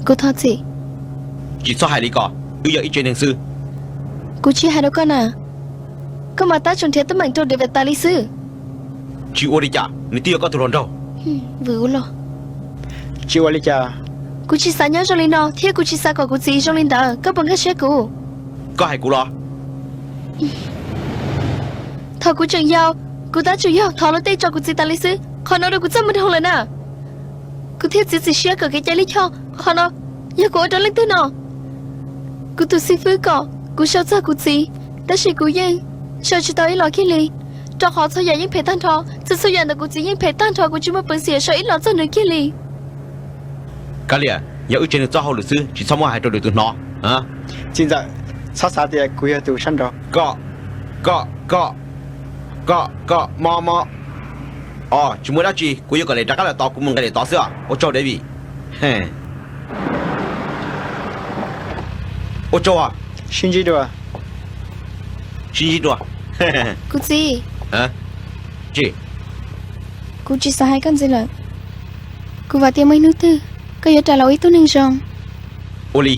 Kuv thov txim. Tsis txhob hais li ko, wb yog ib tsev neeg xwb. Kuv tsis hais rau koj na. Koj mas tab tseem nrhiav teeb meem rau David tas li xwb. Tsis ua li cas, nws twb yog koj tus hluas nraug. Vwm ua luaj. Tsis ua li cas. Kuv tsis xav nyob zoo li no thiab kuv tsis xav kom kuv txiv zoo li ntawd, koj puas nkag siab kuv? Koj hais kuv los? Thaum kuv tseem yau, kuv tab tseem yog thov luag tej tso kuv txiv tas li xwb, qhov no rau kuv txaj muag dhau lawm na. Kuv thiaj txiav txim siab kom kev cai lij choj qhov no yog kuv ua rau leej twg no. Kuv tus xib fwb kom kuv sau txog kuv txiv, tab sis kuv yeej sau tsis tau ib los kiag li, rau qhov txhua yam yeej phem tag nrho, txhua txhua yam ntawm kuv txiv yeej phem tag nrho, kuv tsis muaj peev xwm sau ib los txog nws kiag li. Kav liam, yog wb tsev neeg txoj hauj lwm xwb, tsis txhob muab hais rau lwm tus hnov. Txiv ntxawm, txhob xav tias kuv yog tus sab nraud. Koj, koj, koj, koj, koj, mo mo. Os, tsis muaj dab tsi, kuv yuav kom David rov qab los tod, kuv mus nqa David tod xwb os. Ua tsaug David. Ua tsaug. Sib ntsib dua. Sib ntsib dua. Kuv txiv, kuv tsis xav hais koj ntxiv lawm. Kuv vam tias muaj ib hnub twg koj yuav rais los ua ib tug neeg zoo. Ua li.